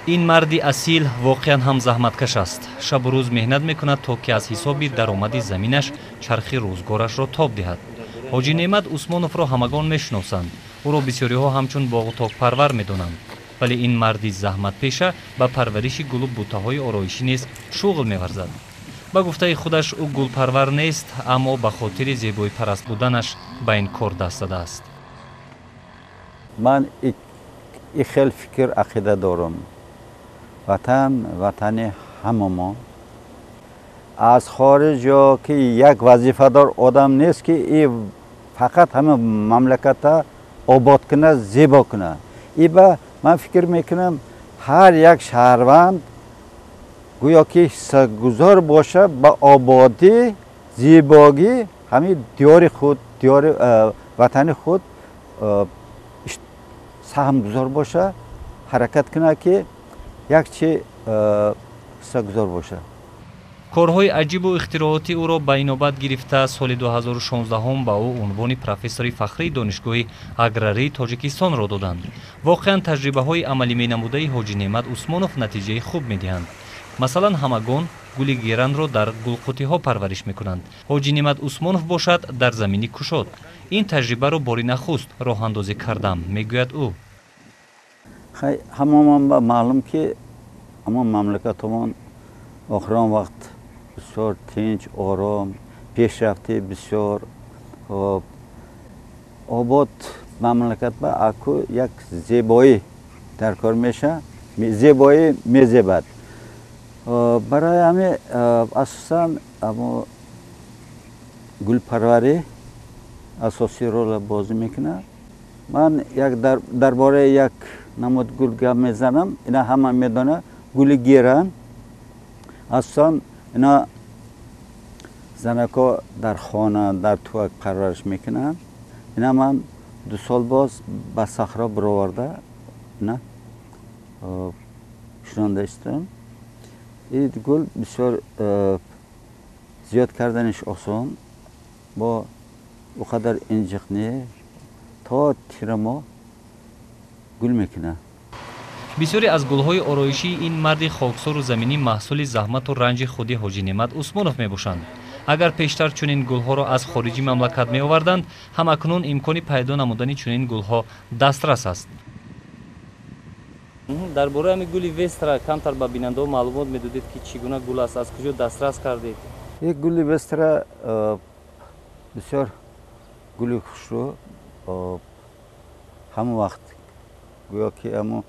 Ин марди асил воқеан ҳам заҳматкаш аст. Шабу рӯз меҳнат мекунад, то ки аз ҳисоби даромади заминаш чархи рӯзгорашро тоб диҳад. Ҳоҷи Неъмат Усмоновро ҳамагон мешиносанд. Ӯро бисёриҳо ҳамчун боғу токпарвар медонанд. Вале ин марди заҳматпеша ба парвариши гулу бутаҳои ороишӣ низ шуғл меварзад. Ба гуфтаи худаш, ӯ гулпарвар нест, аммо ба хотири зебоипараст буданаш ба ин кор даст задааст. Ман и хел фикр, ақида дорам: ватан ватани ҳамамон. Аз хориҷ ё ки як вазифадор одам нест, ки и фақат ҳама мамлаката обод кунад, зебо кунад. Иба ман фикр мекунам, ҳар як шаҳрванд гӯё ки ҳиссагузор боша ба ободӣ, зебогӣ ҳамин диёри худ, диёри ватани худ саҳмгузор боша, ҳаракат кунад, ки як чи ҳиссагузор бошад. Корҳои аҷибу ихтироотӣ ӯро ба инобат гирифта, соли 2016 ба ӯ унвони профессори фахрии Донишгоҳи аграрии Тоҷикистонро доданд. Воқеан, таҷрибаҳои амалӣ менамудаи Ҳоҷи Неъмат Усмонов натиҷаи хуб медиҳанд. Масалан, ҳамагон гули геранро дар гулқутиҳо парвариш мекунанд, Ҳоҷи Неъмат Усмонов бошад, дар замини кушод. Ин таҷрибаро бори нахуст роҳандозӣ кардам, мегӯяд ӯ. Ҳамамон ба маълум, ки ҳамон мамлакатамон охирон вақт бисёр тинч, ором, пешрафти бисёр обод мамлакат ба аку як зебоӣ дар кор меша, зебоӣ мезебад. Барои ҳами асосан амо гулпарварӣ асосӣ рола бозӣ мекунад. Ман як дар бораи як намуд гул гап мезанам, ина ҳама медонад, гули геран. Асосан ина занако дар хона, дар туак парвариш мекунанд. Ина ман 2 сол боз ба сахро бироварда, ина шунонда истам. Ин гул бисёр зиёд карданиш осон, бо ӯ қадар инҷиқ не, то тирамо гул мекунад. Бисёре аз гулҳои ороишии ин марди хоксору заминӣ маҳсули заҳмату ранҷи худи Ҳоҷи Неъмат Усмонов мебошанд. Агар пештар чунин гулҳоро аз хориҷи мамлакат меоварданд, ҳамакнун имкони пайдо намудани чунин гулҳо дастрас аст. Дар бораи ҳамин гули вестра камтар ба бинандаҳо маълумот медодед, ки чӣ гуна гул аст, аз куҷо дастрас кардед? Як гули вестра бисёр гули хушрӯ, ҳамон вақт гӯё ки ҳамон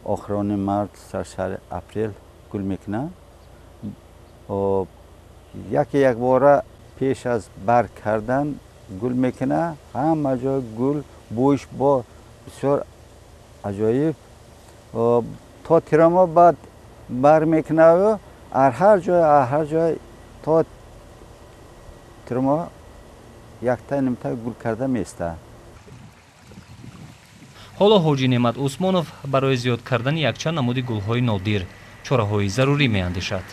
охирони март, саршаҳри апрел гул мекунад. Яке якбора пеш аз барг кардан гул мекунад. Ҳама ҷой гул, бӯйш бо бисёр аҷоиб. То тирамо баъд бар мекунад, ҳар ҷой то тирамо якта нимта гул карда меистад. Ҳоло Ҳоҷи Неъмат Усмонов барои зиёд кардани якчанд намуди гулҳои нодир чораҳои зарурӣ меандешад.